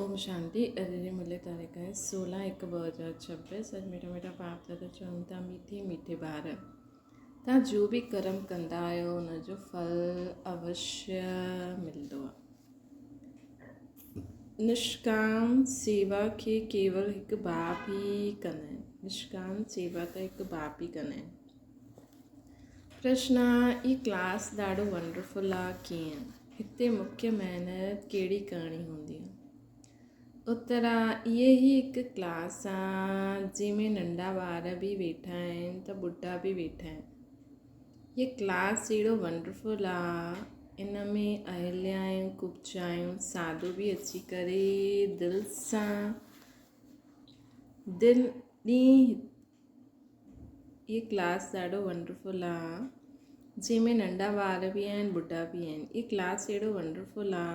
اوم شانتي اڄ جي ملي تاريخ آهي 16 1 2026 اڄ ميٺا ميٺا باپ دادا چون ٿا ميٺي ميٺي ٻار تان جو به ڪرم ڪندا آهيو ان جو ڦل اوشيه ملندو آهي نشڪام سيوا کي ڪيول هڪ باپ ئي ڪندا آهن نشڪام سيوا ته هڪ باپ ئي ڪندا آهن پرشنا، هي ڪلاس ڏاڍو ونڊرفل آ ڪيئن؟ هتي مکيه محنت ڪهڙي ڪرڻي هوندي آ؟ اتر آ، اهي هي هڪ ڪلاس آ جنهن ۾ ننڍا ٻار به ويٺا آهن ته ٻڍا به ويٺا آهن. هي ڪلاس اهڙو ونڊرفل آ ان ۾ اهليائون، ڪبچايون، ساڌو به اچي ڪري دل سان دل ڏينهن هي ڪلاس ڏاڍو ونڊرفل آ جنهن ۾ ننڍا ٻار به آهن ٻڍا به آهن هي ڪلاس اهڙو ونڊرفل آ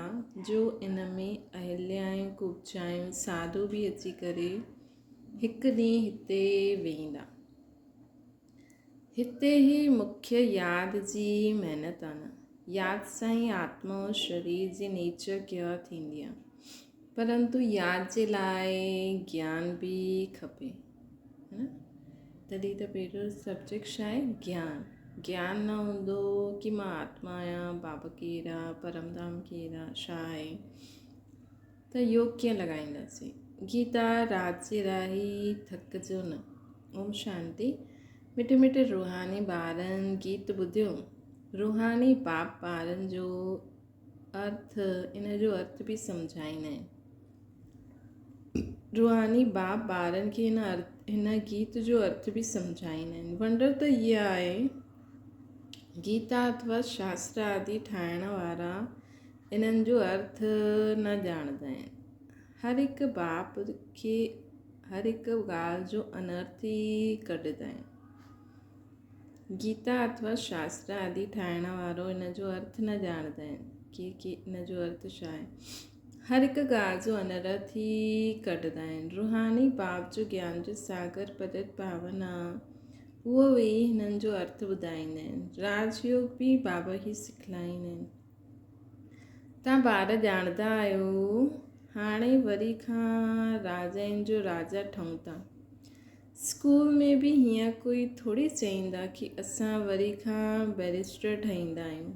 جو ان ۾ اهليائون ڪوبچايون ساڌو به اچي ڪري هڪ ڏينهن هتي ويهندا هتي هي مکيه ياد جي محنت آ نه ياد سان ئي آتما ۽ شرير جي نيچر ڪيئر ٿيندي آ پرنتو ياد جي لاء گيان به کپي نه تڏهن ته پهريون سبجيڪٽ ڇا آهي گيان گيان نه هوندو ڪي مان آتما آهيان بابا ڪير آ پرم ڌام ڪير آ ڇا آهي ته يوگ ڪيئن لڳائينداسين گيتا رات جي راهي ٿڪجو نه اوم شانتي مٺي مٺي روحاني ٻارن گيت ٻڌيو روحاني باپ ٻارن جو ارٿ، ان جو ارٿ به سمجهائيندا آهن. روحاني باپ ٻارن کي هن ارٿ هن گيت جو ارٿ به سمجهائيندا آهن. ونڊر ته اها آهي گيتا اٿوا شاستر آدي ٺاهڻ وارا انهن جو ارٿ نه ڄاڻندا آهن. هر هڪ باپ کي هر هڪ ڳالهه جو انرٿ ئي ڪڍندا آهن. گيتا اٿوا شاستر آدي ٺاهڻ وارو ان جو ارٿ نه ڄاڻندا آهن ڪي ڪي ان جو ارٿ ڇا آهي. هر هڪ ڳالهه جو انرٿ ئي ڪڍندا آهن. روحاني باپ جو گيان جو ساگر پتت پاون آ اهو ويهي هنن جو ارٿ ٻڌائيندا آهن. راج يوگ به بابا ئي سکلائيندا آهن. تان ٻار ڄاڻندا آهيو هاڻي وري کان راجائن جو راجا ٺهون ٿا. اسڪول ۾ به هيئن ڪوئي ٿوري چئيندا ڪي اسان وري کان بئريسٽر ٺهيندا آهيون.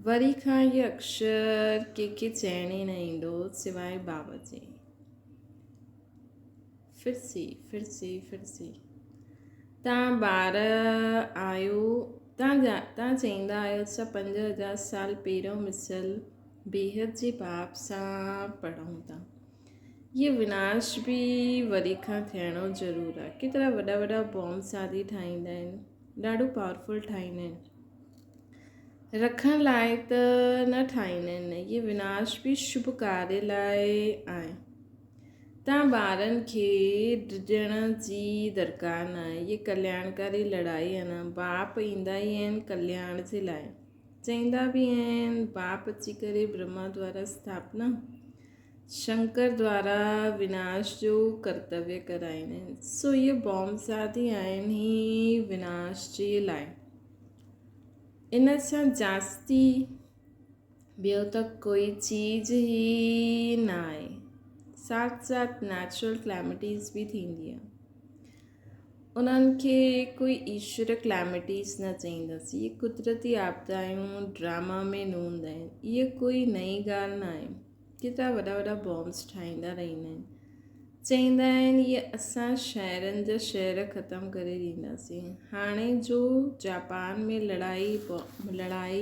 وري کان هي اڪشر ڪنهن کي چئڻ ئي نه ايندو سواء بابا جي. ڦرسي ڦرسي ڦرسي. تان ٻار آهيو تان تان چئيندا آهيو اسان 5000 سال پهريون مثل بيحد جي باپ سان پڙهون ٿا. هيء وناش به وري کان ٿيڻو ضرور آهي. ڪيترا وڏا وڏا بامس آدي ٺاهيندا آهن. ڏاڍو پاورفل ٺاهيندا آهن. رکڻ لاء ته نه ٺاهيندا آهن. هيء وناش به شڀ ڪاريه لاء آهي. تان ٻارن کي ڊڄڻ جي درڪار نه آهي. هيء ڪلياڻڪاري لڙائي آهي نه. باپ ايندا ئي آهن ڪلياڻ جي لاء. چئيندا به آهن باپ اچي ڪري برهما دوارا اسٿاپنا شنڪر دوارا وناش جو ڪرتويه ڪرائيندا آهن سو اهي بامس آدي آهن ئي وناش جي لاء ان سان جاستي ٻيو ته ڪوئي چيز ئي نه آهي ساٿ ساٿ نيچرل ڪليمٽيز به ٿيندي آهي انهن کي ڪوئي ايشور ڪليمٽيز نه چئيندس اهي قدرتي آپدايون ڊراما ۾ نه هوندا آهن اهي ڪوئي نئين ڳالهه نه آهي ڪيترا وڏا وڏا بامس ٺاهيندا رهندا آهن. چئيندا آهن اهي اسان شهرن جا شهر ختم ڪري ڏينداسين. هاڻي جو جاپان ۾ لڙائي لڙائي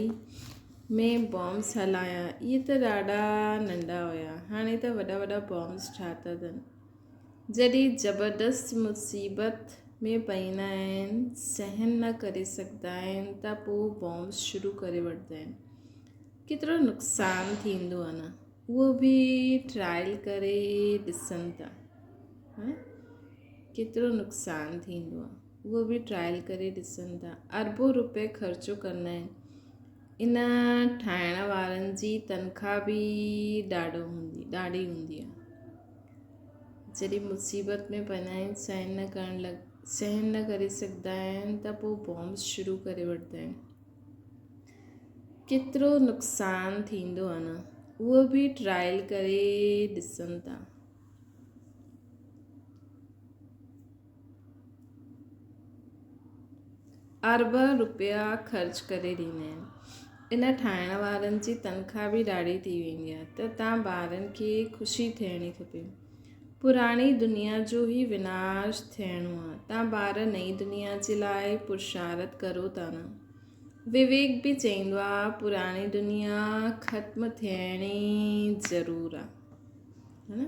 ۾ بامس هلايا اهي ته ڏاڍا ننڍا هيا. هاڻي ته وڏا وڏا بامس ٺاتا اٿن. جڏهن زبردست مصيبت ۾ پئيندا آهن، سهن نه ڪري سگهندا آهن ته پوء بامس شروع ڪري وٺندا آهن. ڪيترو نقصان ٿيندو آ نه اهو به ٽرائل ڪري ڏسن ٿا ڪيترو نقصان ٿيندو آ اهو به ٽرائل ڪري ڏسن ٿا اربون روپيه خرچو ڪندا آهن ان ٺاهڻ وارن جي تنخواهه به ڏاڍو هوندي ڏاڍي هوندي آ جڏهن مصيبت ۾ پوندا آهن سهن نه ڪرڻ لڳ سهن نه ڪري سگهندا آهن ته پوء بامس شروع ڪري وٺندا آهن ڪيترو نقصان ٿيندو آ نه اهو به ٽرائل ڪري ڏسن ٿا. اربين روپيا خرچ ڪري ڏيندا آهن. ان ٺاهڻ وارن جي تنخواهه به ڏاڍي ٿي ويندي آهي ته تان ٻارن کي خوشي ٿيڻي کپي. پراڻي دنيا جو ئي وناش ٿيڻو آهي. تان ٻار نئين دنيا جي لاء پرشارت ڪرو ٿا نه. وويڪ به چئيندو آهي پراڻي دنيا ختم ٿيڻي ضرور آهي. ها نه؟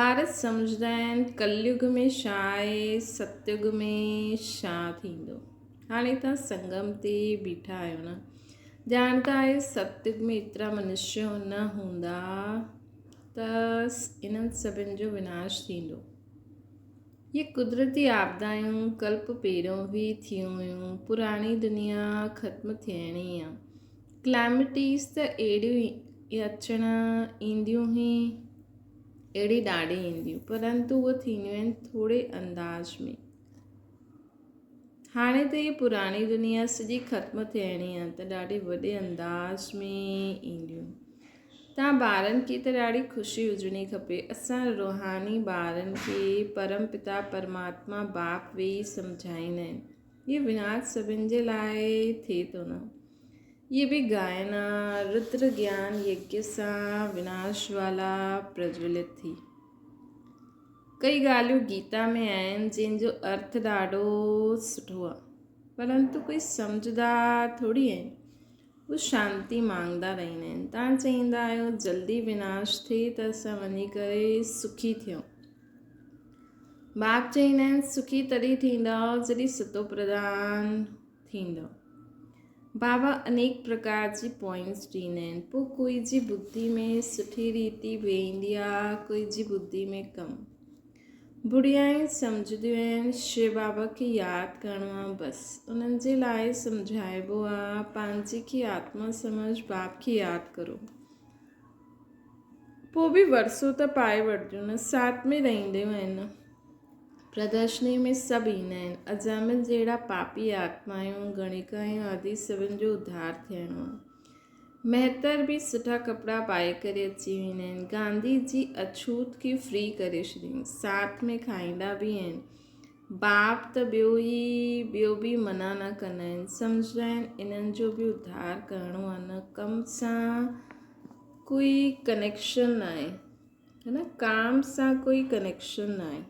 ٻار سمجهندا آهن ڪليگ ۾ ڇا آهي ستيگ ۾ ڇا ٿيندو. هاڻي توهان سنگم تي بيٺا آهيو نه. ڄاڻندا آهيو ستيگ ۾ ايترا منشيه نه هوندا ته انهن سڀن جو وناش ٿيندو. هي قدرتي آپدايون ڪلپ پهريون به ٿيون هيون. پراڻي دنيا ختم ٿيڻي آ. ڪلائمٽيز ته اهڙيون ئي اچڻ اينديون هي اهڙي ڏاڍي اينديون پرنتو اهي ٿينديون آهن ٿوري انداز ۾. هاڻي ته هي پراڻي دنيا سڄي ختم ٿيڻي آهي ته ڏاڍي وڏي انداز ۾ اينديون. تان ٻارن کي ته ڏاڍي خوشي هجڻي کپي. اسان روحاني ٻارن کي پرم پتا پرماتما باپ ويهي سمجهائيندا آهن. هي وناش سڀن جي لاء ٿئي ٿو نه. اهي به ڳائن ها، ردر گيان يگيا سان وناش والا پرجولت ٿي. ڪئي ڳالهيون گيتا ۾ آهن جن جو ارٿ ڏاڍو سٺو آهي پرنتو ڪوئي سمجهدار ٿوري آهن. هو شانتي مانگدا رهندا آهن. تان چئيندا آهيو جلدي وناش ٿئي ته اسان وڃي ڪري سکي ٿيون. باپ چئيندا آهن سکي تڏهن ٿيندؤ جڏهن ستو پرڌان ٿيندؤ. بابا انيڪ پرڪار جي پوائنٽس ڏيندا آهن پوء ڪوئي جي ٻڌي ۾ سٺي ريتي ويهندي آ ڪوئي جي ٻڌي ۾ ڪم. بڙيائين سمجهنديون آهن شو بابا کي ياد ڪرڻو آ بس انهن جي لاء سمجهائبو آ پنهنجي کي آتما سمجهه باپ کي ياد ڪرو. پوء به ورثو ته پائي وٺنديون نه ساٿ ۾ رهنديون آهن. پردرشني ۾ سڀ ايندا آهن. اجامل جهڙا پاپي آتمائون، گڻيڪايون آدي سڀن جو اڌار ٿيڻو آهي. مهتر به سٺا ڪپڙا پائي ڪري اچي ويندا آهن. گانڌي جي اڇوت کي فري ڪري ڇڏيائين. ساٿ ۾ کائيندا به آهن. باپ ته ٻيو ئي ٻيو به منع نه ڪندا آهن. سمجهندا آهن انهن جو به اڌار ڪرڻو آهي نه ڪم سان ڪوئي ڪنيڪشن ناهي. هن ڪام سان ڪوئي ڪنيڪشن ناهي.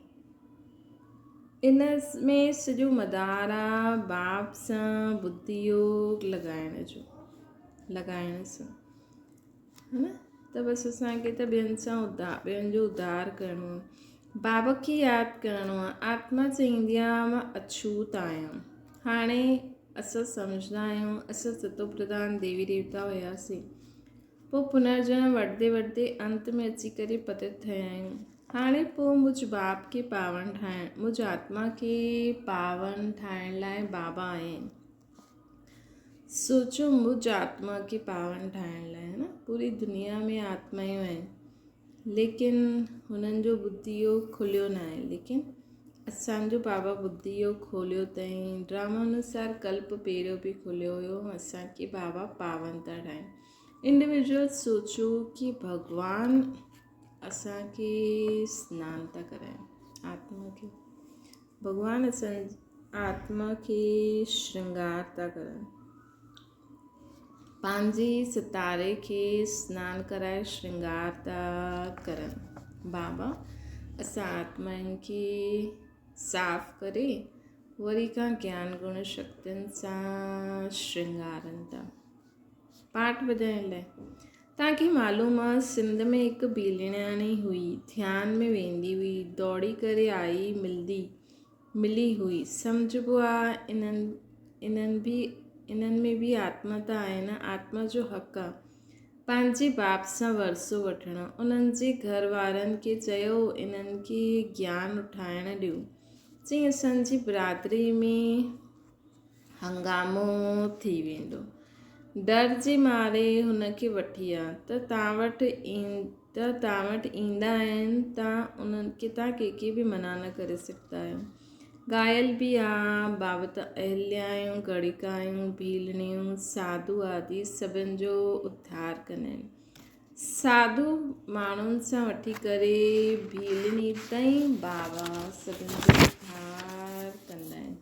ان ۾ سڄو مدار آ باپ سان ٻڌي يوگ لڳائڻ جو لڳائڻ سان ها نه ته بس اسان کي ته ٻين سان اڌار ٻين جو اڌار ڪرڻو آ باب کي ياد ڪرڻو آ آتما چئيندي آ مان اڇوت آهيان هاڻي اسان سمجهندا آهيون اسان ستو پرڌان ديوي ديوتا هياسين پوء پنرجنم وٺندي وٺندي انت ۾ اچي ڪري پتت ٿيا آهيون. هاڻي پوء مجھ باپ کي پاون ٺاهڻ، مجھ آتما کي پاون ٺاهڻ لاء بابا آيا آهن. سوچو مجھ آتما کي پاون ٺاهڻ لاء نه پوري دنيا ۾ آتمايون آهن ليڪن هنن جو ٻڌي اهو کليو ناهي ليڪن اسان جو بابا ٻڌي اهو کوليو اٿائين ڊراما انوسار ڪلپ پهريون به کليو هيو اسان کي بابا پاون ٿا ٺاهين انڊيويجوئل سوچو ڪي ڀڳوان اسان کي سنان ٿا ڪرائين آتما کي ڀڳوان اسان آتما کي شرنگار ٿا ڪرن پنهنجي ستاري کي سنان ڪرائي شرنگار ٿا ڪرن. بابا اسان آتمائن کي صاف ڪري وري کان گيان گڻ شڪتين سان شرنگارن ٿا. پاٺ ٻڌائڻ لاء توهان کي معلوم آ سنڌ ۾ هڪ ڀيلڻياڻي هئي ڌيان ۾ ويندي هئي دوڙي ڪري آئي ملدي ملي هئي. سمجهبو آ انهن انهن به انهن ۾ به آتما ته آهي نه آتما جو حق آ پنهنجي باپ سان ورثو وٺڻ. انهن جي گهر وارن کي چيو انهن کي گيان اٺائڻ ڏيو. چئين اسان جي برادري ۾ هنگامو ٿي ويندو. ڊر جي ماري هن کي وٺي آ ته تان وٽ ته تان وٽ ايندا آهن تان انهن کي تان ڪنهن کي به منع نه ڪري سگهندا آهيو. گايل به آ بابت اهليايون، گڙڪايون، ڀيلڻيون، ساڌو آدي سڀن جو اڌار ڪندا آهن. ساڌو ماڻهن سان وٺي ڪري ڀيلڻي تائين بابا سڀن جو اڌار ڪندا آهن.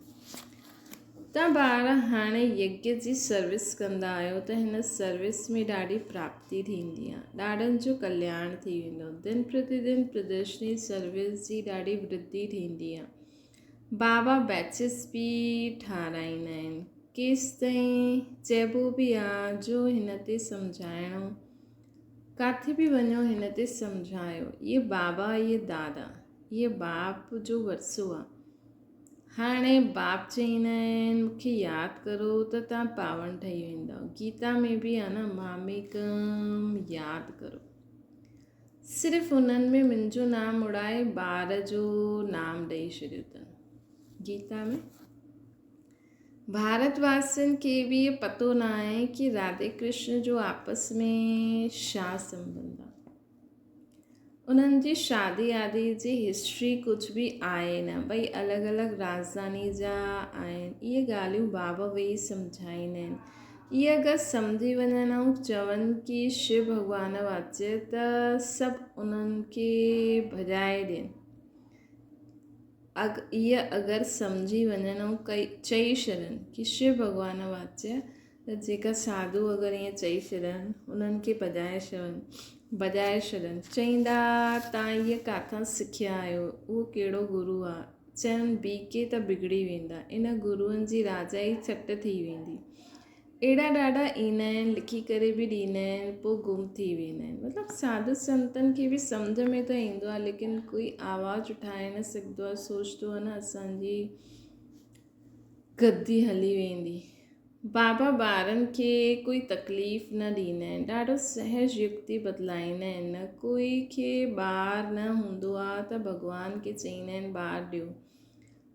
تان ٻار هاڻي يگيه جي سروس ڪندا آهيو ته هن سروس ۾ ڏاڍي پراپتي ٿيندي آهي، ڏاڍن جو ڪلياڻ ٿي ويندو. دن پرتي دن پردرشني سروس جي ڏاڍي ورڌي ٿيندي آهي. بابا بيچز به ٺاراهيندا آهن. ڪيستائين چئبو به آ جو هن تي سمجهائڻو، ڪاٿي به وڃو هن تي سمجهايو، اهي بابا اهي دادا، اهي باپ جو ورثو آ. هاڻي باپ چئيندا آهن مون کي ياد ڪرو ته توهان پاون ٺهي ويندؤ. گيتا ۾ به آ نه ماميڪم ياد ڪرو. صرف انهن ۾ منهنجو نام اڙائي ٻار جو نام ڏئي ڇڏيو اٿن. گيتا ۾ ڀارت واسين کي به اهو پتو نه آهي ڪي راڌي ڪرشن جو آپس ۾ ڇا سنبنڌ آ. انهن جي شادي آدي جي هسٽري ڪجهه به آهي نه، ٻئي الڳ الڳ راڄڌاني جا آهن. اهي ڳالهيون بابا ويهي سمجهائيندا آهن. اهي اگر سمجهي وڃن ۽ چون ڪي شو ڀڳوان واچي ته سڀ انهن کي ڀڄائي ڏين. اهي اگر سمجهي وڃن ۽ چئي ڇڏن ڪي شو ڀڳوان واچي ته جيڪا ساڌو اگر ائين چئي ڇڏن، انهن کي ڀڄائي ڇڏن، ڀڄائي ڇڏن. چئيندا، تان اهي ڪاٿان سکيا آهيو؟ اهو ڪهڙو گرو آ؟ چون، بيڪي ته بگڙي ويندا. ان گروئن جي راجا ئي ڇٽ ٿي ويندي. اهڙا ڏاڍا ايندا آهن، لکي ڪري به ڏيندا آهن، پوء گم ٿي ويندا آهن. مطلب ساڌو سنتن کي به سمجهه ۾ ته ايندو آهي، ليڪن ڪوئي آواز اٺائي نه سگهندو آهي، سوچندو آهي نه اسان جي گدي هلي ويندي. بابا ٻارن کي ڪوئي تڪليف نه ڏيندا آهن. ڏاڍو سهج يڪتي بدلائيندا آهن. نه ڪوئي کي ٻار نه هوندو آ ته ڀڳوان کي چئيندا آهن ٻار ڏيو.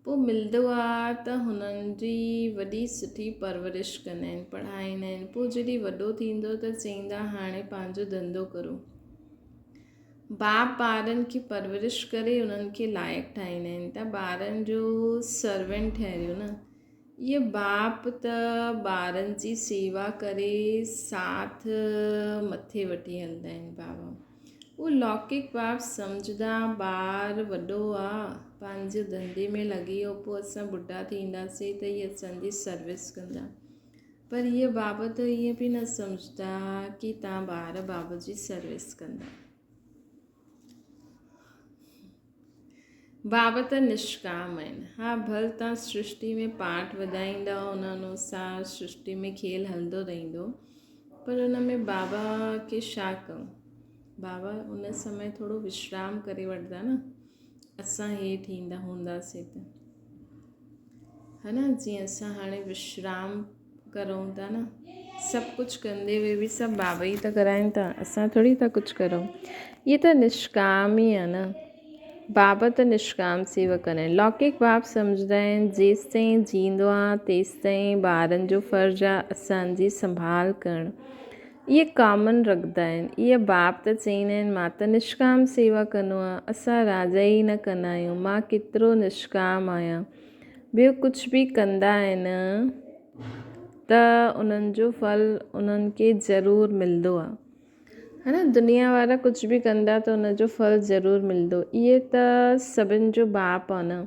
پوء ملندو آ ته هنن جي وڏي سٺي پرورش ڪندا آهن، پڙهائيندا آهن. پوء جڏهن وڏو ٿيندو ته چئيندا هاڻي پنهنجو ڌنڌو ڪرو. باپ ٻارن کي پرورش ڪري انهن کي لائق ٺاهيندا آهن ته ٻارن جو سرونٽ ٺهريو نه. اهي باپ ته ٻارن جي سيوا ڪري ساٿ مٿي وٺي هلندا آهن. بابا اهو لوڪڪ باپ سمجهدا ٻار وڏو آ پنهنجي ڌنڌي ۾ لڳي ويو پوء اسان ٻڍا ٿينداسين ته اهي اسان جي سروس ڪندا. پر اهي بابا ته ائين به نه سمجهندا ڪي تان ٻار بابا جي سروس ڪندا. بابا ته نشڪام آهن. ها ڀل تان سرشٽي ۾ پاٺ وڄائيندا ان انوسار سرشٽي ۾ کيل هلندو رهندو پر ان ۾ بابا کي ڇا ڪم. بابا ان سمي ٿورو وشرام ڪري وٺندا نه اسان هيٺ ايندا هونداسين ته. ها نه جيئن اسان هاڻي وشرام ڪرون ٿا نه سڀ ڪجهه ڪندي هوئي به سڀ بابا ئي ته ڪرائين ٿا اسان ٿوري ٿا ڪجهه ڪرون اهي ته نشڪام ئي آهي نه بابا ته نشڪام سيوا ڪندا آهن لوڪڪ باب سمجهندا آهن جيستائين جيئندو آهي تيستائين ٻارن جو فرض آهي اسانجي سنڀال ڪرڻ اهي ڪامن رکندا آهن. اهي باپ ته چئيندا آهن مان ته نشڪام سيوا ڪندو آهيان، اسان راجا ئي نه ڪندا آهيون، مان ڪيترو نشڪام آهيان. ٻيو ڪجهه به ڪندا آهن ته انهن جو ڦل انهن کي ضرور ملندو آهي. ها نه دنيا وارا ڪجهه به ڪندا ته ان جو ڦل ضرور ملندو. اهي ته سڀن جو باپ آهي نه.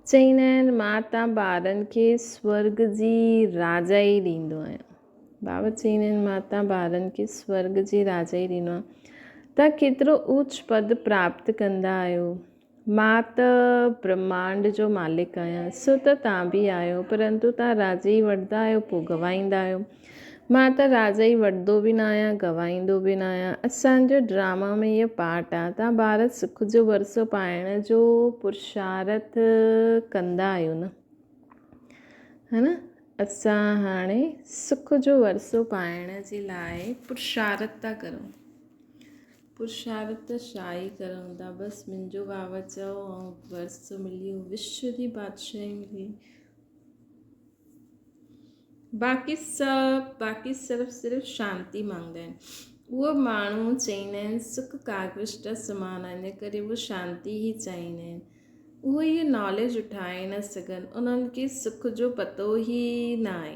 چئيندا آهن مان ته ٻارن کي سورڳ جي راجا ئي ڏيندو آهيان. بابا چئيندا آهن، مان تان ٻارن کي سورڳ جي راجائي ڏنو آهي. تان ڪيترو اوچ پد پراپت ڪندا آهيو. مان ته برهمانڊ جو مالڪ آهيان، سو ته تان به آهيو، پرنتو تان راجائي وٺندا آهيو، پوء گنوائيندا آهيو. مان ته راجائي وٺندو به نه آهيان، گنوائيندو به نه آهيان. اسان جو ڊراما ۾ اهو پارٽ آهي. تان ٻار سک جو ورثو پائڻ جو پرشارٿ ڪندا آهيو نه؟ ها نه؟ اسان هاڻي سک جو ورثو پائڻ جي لاء پرشارٿ ٿا ڪرون. پرشارٿ ته ڇا ئي ڪرون ٿا، بس منهنجو بابا چئو ۽ ورثو ملي ويو، وشو جي بادشاهي ملي. باقي سڀ باقي صرف صرف شانتي مانگدا آهن. اهو ماڻهو چئيندا آهن سک ڪاغذ سمان آهي، ان ڪري اهو شانتي ئي چاهيندا آهن. اهي اهي ناليج اٺائي نه سگهن، انهن کي سک جو پتو ئي ناهي.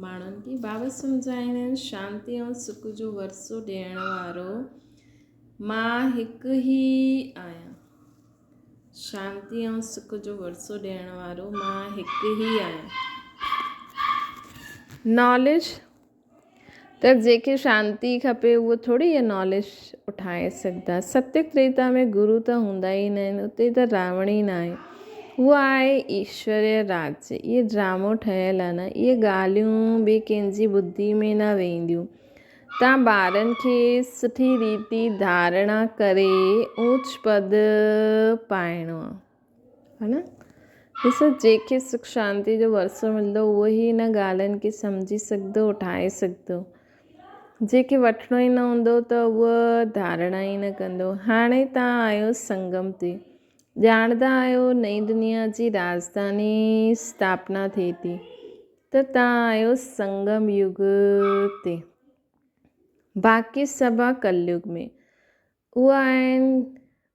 ماڻهن کي بابا سمجهائيندا آهن شانتي ۽ سک جو ورثو ڏيڻ وارو مان هڪ ئي آهيان. شانتي ۽ سک جو ورثو ڏيڻ وارو مان هڪ ئي آهيان. ناليج ته جنهن کي شانتي کپي اهو ٿوري اها ناليج اٺائي سگهندا. ستيگ تريتا ۾ گرو ته هوندا ئي نه آهن، اتي ته راوڻ ئي ناهي. اهو آهي ايشوريه راج. اهي ڊرامو ٺهيل آهي نه. اهي ڳالهيون ٻي ڪنهن جي ٻڌي ۾ نه وينديون. تان ٻارن کي سٺي ريتي ڌارڻا ڪري اوچ پد پائڻو آهي. ها نه؟ ڏسو جنهن کي سک شانتي جو ورثو ملندو اهو ئي ان ڳالهين کي سمجهي سگهندو ٺاهي سگهندو. جنهن کي وٺڻو ئي نه هوندو ته اهو ڌارڻا ئي نه ڪندو. هاڻي توهان آهيو سنگم تي. ڄاڻندا آهيو نئين دنيا جي راڄڌاني اسٿاپنا ٿئي ٿي ته توهان آهيو سنگم يگ تي. باقي سڀ آ ڪليگ ۾. اهي آهن،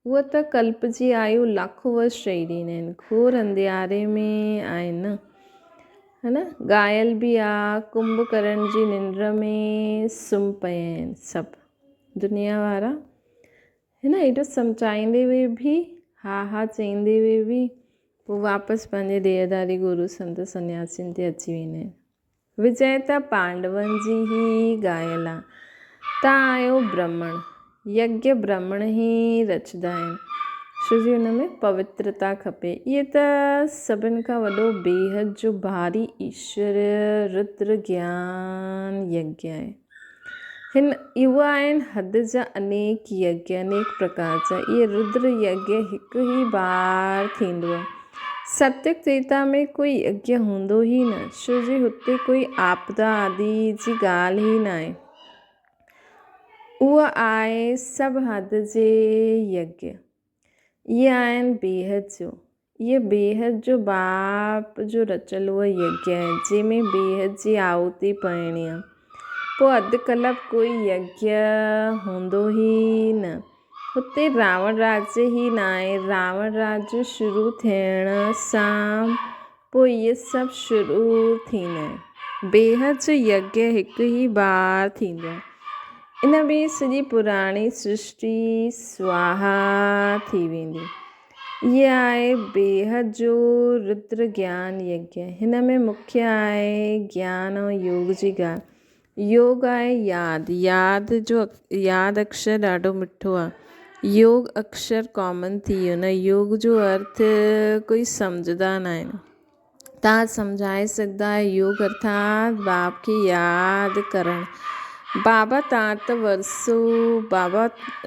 اهي ته ڪلپ جي آيو لاکون ورش چئي ڏيندا آهن، گهور انڌياري ۾ آهن نه، ها نه، ڳايل به آ، ڪنڀ ڪرڻ جي ننڊ ۾ سمهه پيا آهن سڀ دنيا وارا، ها نه، ايڏو سمجهائيندي هئي به، ها ها چئيندي هئي به، پوء واپس پنهنجي ديهڌاري گرو سنت سنياسين تي اچي ويندا آهن. وجئه ته پانڊون جي ئي ڳايل آ. تان آيو برهمڻ. يگيه برهمڻ ئي رچندا آهن. ڇو جي ان ۾ پوترتا کپي. اهي ته سڀن کان وڏو بيحد جو ڀاري ايشور ردر گيان يگيه آهي. هن اهي آهن حد جا انيڪ يگيه، انيڪ پرڪار جا. اهي ردر يگيه هڪ ئي بار ٿيندو آهي. ستيگ تريتا ۾ ڪوئي يگيه هوندو ئي نه، ڇو جي هتي ڪوئي آپدا آدي جي ڳالهه ئي ناهي. اهو آهي سڀ حد جي يگيه. اهي آهن بيحد جو. اهي بيحد جو باپ جو رچيل اهو يگيه آهي، جنهن ۾ بيحد جي آهوتي پئڻي آهي. پوء اڌ ڪلپ ڪوئي يگيه هوندو ئي نه. هتي راوڻ راڄ ئي ناهي. راوڻ راڄ شروع ٿيڻ سان پوء اهي سڀ شروع ٿيندا آهن. بيحد جو يگيه هڪ ئي بار ٿيندو آهي. ان ۾ سڄي پراڻي سرشٽي سواها ٿي ويندي. هيء آهي بيحد جو ردر گيان يگيه. هن ۾ مکيه آهي گيان ۽ يوگ جي ڳالهه. يوگ آهي ياد. ياد جو ياد اڪشر ڏاڍو مٺو آهي. يوگ اڪشر ڪامن ٿي ويو نه. يوگ جو ارٿ ڪوئي سمجهندا نه آهن. توهان سمجهائي سگهندا آهيو يوگ ارٿات باب کي ياد ڪرڻ. بابا توهان ته ورثو بابا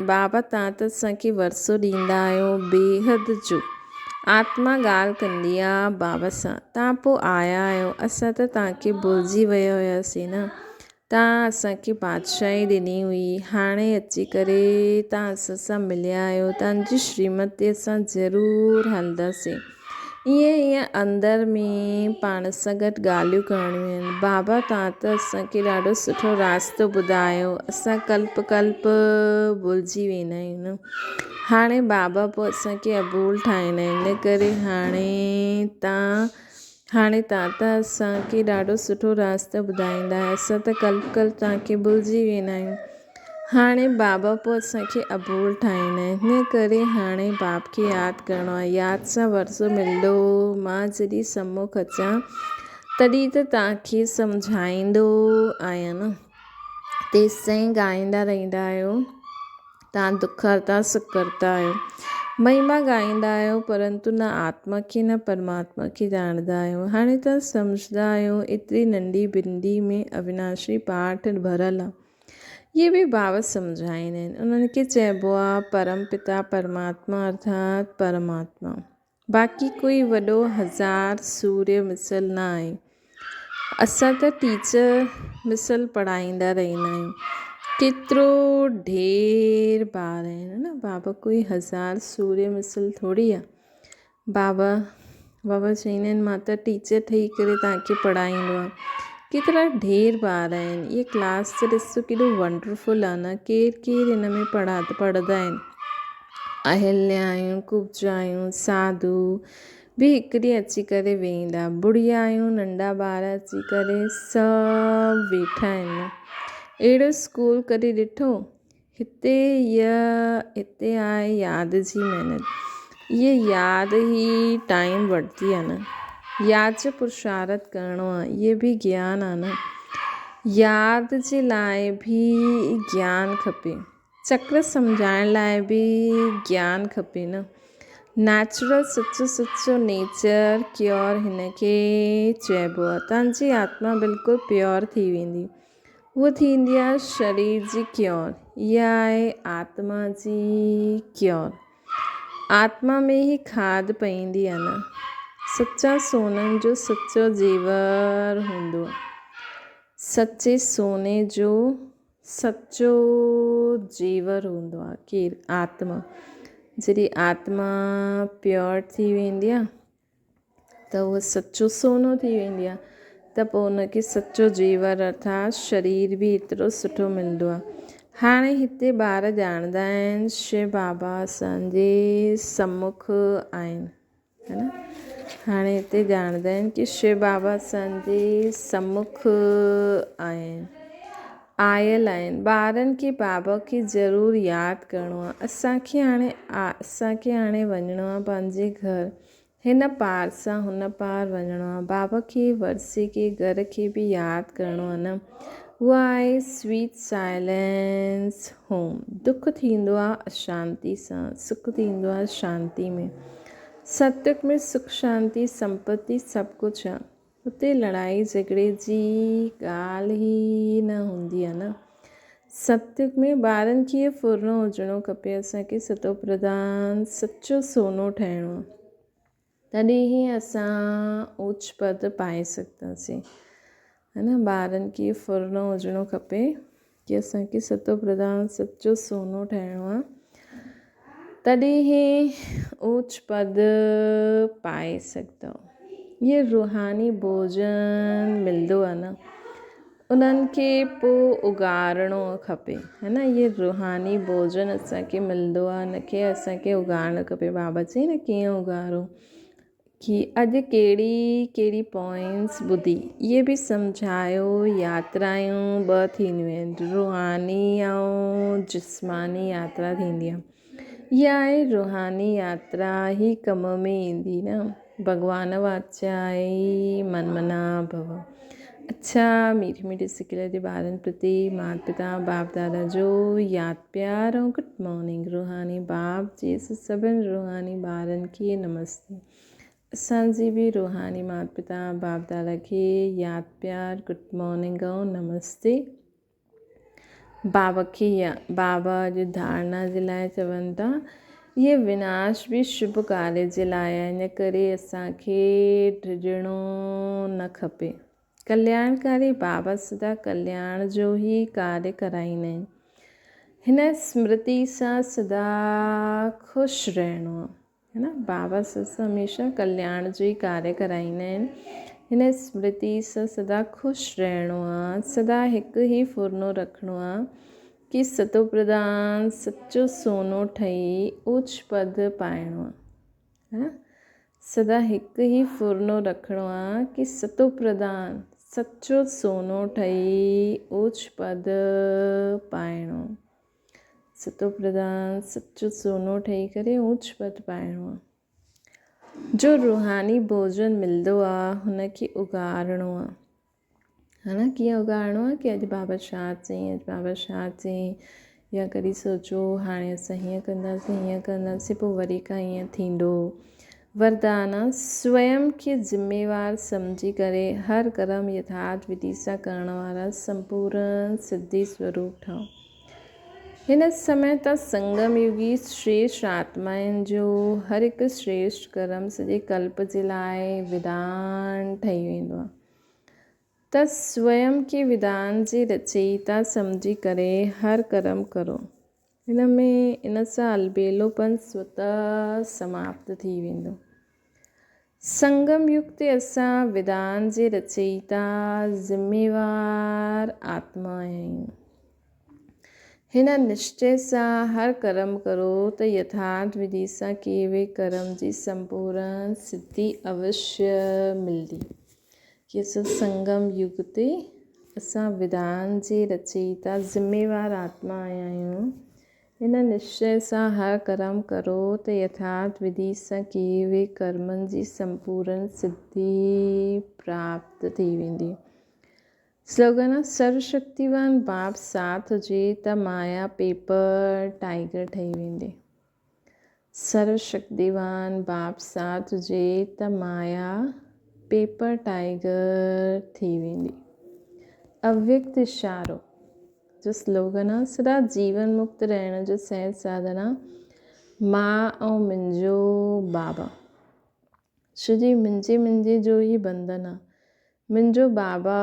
بابا توهان ته اسان کي ورثو ڏيندا آهيو بيحد جو. آتما ڳالهه ڪندي آ بابا سان. توهان پوء آيا آهيو اسان ته توهان کي ڀلجي ويا هياسين نه. توهان اسان کي بادشاهي ڏني هئي هاڻي اچي ڪري توهان اسان سان مليا آهيو توهان جي شريمت تي اسان ضرور هلنداسين. ائين ائين اندر ۾ پاڻ سان گڏ ڳالهيون ڪرڻيون آهن. بابا توهان ته اسان کي ڏاڍو سٺو راستو ٻڌايو اسان ڪلپ ڪلپ ڀلجي ويندا آهيون نه. هاڻي بابا پوء اسان کي ابول ٺاهيندا آهن ان ڪري هاڻي توهان هاڻي توهان ته اسان کي ڏاڍو سٺو راستو ٻڌائيندا آهيو، اسان ته ڪلهه ڪلهه توهان کي ڀلجي ويندا آهيون. هاڻي بابا پوء اسان کي ابول ٺاهيندا آهن. ان ڪري هاڻي باپ کي ياد ڪرڻو آهي. ياد سان ورثو ملندو. مان جڏهن سمک اچان تڏهن ته توهان کي سمجهائيندو آهيان نه. تيستائين ڳائيندا رهندا آهيو. توهان دک هرتا سک ڪرتا آهيو. مهما ڳائيندا آهيو پرنتو نه آتما کي نه پرماتما کي ڄاڻندا آهيو. هاڻي توهان سمجهندا آهيو ايتري ننڍي بندي ۾ اويناشي پاٺ ڀريل آهي. اهي به ڀاو سمجهائيندا آهن. انهن کي چئبو آهي پرم پتا پرماتما ارٿات پرماتما. باقي ڪوئي وڏو هزار سوريه مثل نه آهي. اسان ته ٽيچر مثل پڙهائيندا رهندا آهيون. ڪيترو ڍير ٻار آهن نه بابا ڪوئي هزار سوريه مثل ٿوري آهي. بابا بابا چئيندا آهن مان ته ٽيچر ٺهي ڪري توهان کي پڙهائيندو آهيان. ڪيترا ڍير ٻار آهن. اهي ڪلاس ته ڏسو ڪيڏو ونڊرفل آهي نه ڪير ڪير هن ۾ پڙهندا آهن. اهليائون، ڪبجايون، ساڌو، به هڪ ڏينهن اچي ڪري ويهندا. بڙيايون، ننڍا ٻار اچي ڪري سڀ ويٺا آهن. اهڙو اسڪول ڪڏهن ڏٺو؟ هتي هتي آهي ياد جي محنت. هيء ياد ئي ٽائيم وٺندي آهي نه. ياد جو پرشارٿ ڪرڻو آهي، هيء به گيان آهي نه. ياد جي لاء به گيان کپي. چڪر سمجهائڻ لاء به گيان کپي نه. نيچرل سچو سچو نيچر ڪيور هن کي چئبو آهي. توهان جي آتما بلڪل پيور ٿي ويندي. هوء ٿيندي آهي شرير جي ڪيور. اها آهي آتما جي ڪيور. آتما ۾ ئي کاڌ پئيندي آهي نه. سچا سونن جو سچو زيور هوندو آهي. سچي سوني جو سچو زيور هوندو آهي. ڪير؟ آتما. جڏهن آتما پيور ٿي ويندي آهي ته اهو سچو سونو ٿي ويندي آهي ته پوء ان کي سچو زيور ارٿات شرير به ايترو سٺو ملندو آهي. هاڻي هتي ٻار ڄاڻندا آهن شو بابا اسان جي سمک آهن هي نه هاڻي هتي ڄاڻندا آهن ڪي شو بابا اسان جي سمک آهن آيل آهن ٻارن کي بابا کي ضرور ياد ڪرڻو آهي اسان کي هاڻي اسان کي هاڻي وڃڻو آهي پنهنجي گهر هن پار سان هن پار وڃڻو آهي بابا کي ورثي کي گهر کي به ياد ڪرڻو آهي نه اها آهي سويٽ سائلينس هوم دک ٿيندو آهي اشانتي سان سک ٿيندو آهي شانتي ۾ ستيگ ۾ سک شانتي سمپتي سڀ ڪجهه آهي اتي لڙائي جهڳڙي جي ڳالهه ئي نه هوندي آهي نه. ستيگ ۾ ٻارن کي اهو ڦرڻو هجڻو کپي اسان کي ستو پرڌان سچو سونو ٺاهڻو آهي تڏهن ئي اسان اوچ پد پائي سگهنداسين ها نه ٻارن کي اهو ڦرڻو هجڻو کپي ڪي اسان کي ستو پرڌان سچو سونو ٺاهڻو آهي تڏهن ئي اوچ پد پائي سگهندؤ. اهي روحاني ڀوڄن ملندو آهي نه انهن کي پوء اگارڻو کپي هي نه اهي روحاني ڀوڄن اسان کي ملندو آهي ان کي اسان کي اگارڻو کپي بابا چئي نه ڪيئن اگارو ڪي اڄ ڪهڙي ڪهڙي پوائنٽس ٻڌي اهي به سمجهايو ياترائون ٻه ٿينديون آهن روحاني ۽ جسماني ياترا ٿيندي آهي اها آهي روحاني ياترا ئي ڪم ۾ ايندي نه ڀڳوان واچائي من منا ڀو اڇا ميٺي ميٺي سڪيل جي ٻارن پرتي مات پتا باپ دادا جو ياد پيار ۽ گڊ مارننگ روحاني باپ جي سڀن روحاني ٻارن کي نمستي اسان جي به روحاني مات پتا باپ دادا کي ياد پيار گڊ مارننگ ۽ نمستي بابا کي يا بابا جي ڌارڻا جي لاء چون ٿا اهي وناش به شڀ ڪاري جي لاء آهي ان ڪري اسان کي ڊڄڻو نه کپي ڪلياڻڪاري بابا سدا ڪلياڻ جو ئي ڪاري ڪرائيندا آهن. هن سمرتي سان سدا خوش رهڻو آهي. هي نه بابا سدا هميشه ڪلياڻ جو ئي ڪاري ڪرائيندا آهن. هن سمرتي سان سدا خوش رهڻو آهي. سدا هڪ ئي ڦرنو رکڻو آهي ڪي ستوپرڌان سچو سونو ٺهي اوچ پد پائڻو آهي. ها سدا هڪ ئي ڦرنو رکڻو آ ڪي ستو پرڌان سچو سونو ٺهي اوچ پد پائڻو ستو پرڌان سچو سونو ٺهي ڪري اوچ پد پائڻو آ جو روحاني ڀوڄن ملندو آ هن کي اگارڻو آ ها نه ڪيئن اگارڻو آهي ڪي اڄ بابا ڇا چئين اڄ بابا ڇا چئين يا ڪڏهن سوچو هاڻي اسان هيئن ڪنداسين هيئن ڪنداسين پوء وري کان هيئن ٿيندو وردان سويم کي ذميوار سمجهي ڪري هر ڪرم يٿارٿ وڌي سان ڪرڻ وارا سمپورن سڌي سوروپ ٺهو هن سمي ته سنگم يوگي شريشٽ آتمائن جو هر هڪ شريشٽ ڪرم سڄي ڪلپ جي لاء وڌان ٺهي ويندو آهي ته سويم کي وڌان جي رچئيتا سمجهي ڪري هر ڪرم ڪرو. ان ۾ ان سان البيلوپن سوته سماپت ٿي ويندو. سنگم يگ تي اسان وڌان جي رچئيتا ذميوار آتما آهيون. هن نشچي سان هر ڪرم ڪرو ته يٿارٿ وڌي سان ڪيئي وئي ڪرم جي سمپورن سڌي اوشيه ملندي. ڪي اسان سنگم يگ تي اسان وڌان جي رچيتا ذميوار آتما آيا آهيون. هن نشچي سان هر ڪرم ڪرو ته يٿارٿ وڌي سان ڪيئي وئي ڪرمن جي سمپورن سڌي پراپت ٿي ويندي. سلوگن آ سروشڪتيوان باپ ساٿ هجي ته مايا پيپر ٽائيگر ٺهي ويندي. سروشڪتيوان باپ ساٿ هجي ته مايا پيپر ٽائيگر ٿي ويندي. اويڪت اشارو جو سلوگن آ سدا جيون مڪت رهڻ جو سهج ساڌن آ مان ۽ منهنجو بابا. ڇو جي منهنجي منهنجي جو ئي بنڌن آ. منهنجو بابا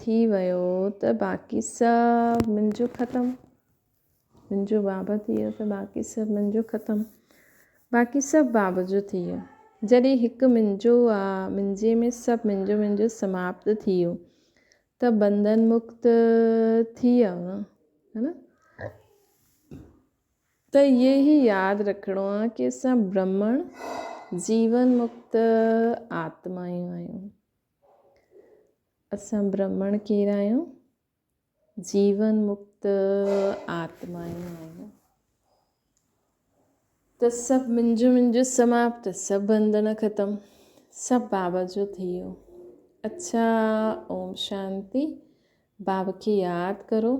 ٿي ويو ته باقي سڀ منهنجو ختم. منهنجو بابا ٿي ويو ته باقي سڀ منهنجو ختم. باقي سڀ بابا جو ٿي ويو. جڏهن هڪ منهنجو آ، منهنجي ۾ سڀ منهنجو منهنجو سماپت ٿي ويو ته بنڌن مڪت ٿي ويو نه، ها نه؟ ته اهي ئي ياد رکڻو آهي ڪي اسان برهمڻ جيون مڪت آتمايون آهيون. اسان برهمڻ ڪير آهيون؟ جيون مڪت آتمايون آهيون. ته سڀ منهنجو منهنجو سماپت، سڀ بنڌن ختم، سڀ بابا جو ٿي ويو. اڇا اوم شانتي. بابا کي ياد ڪرو.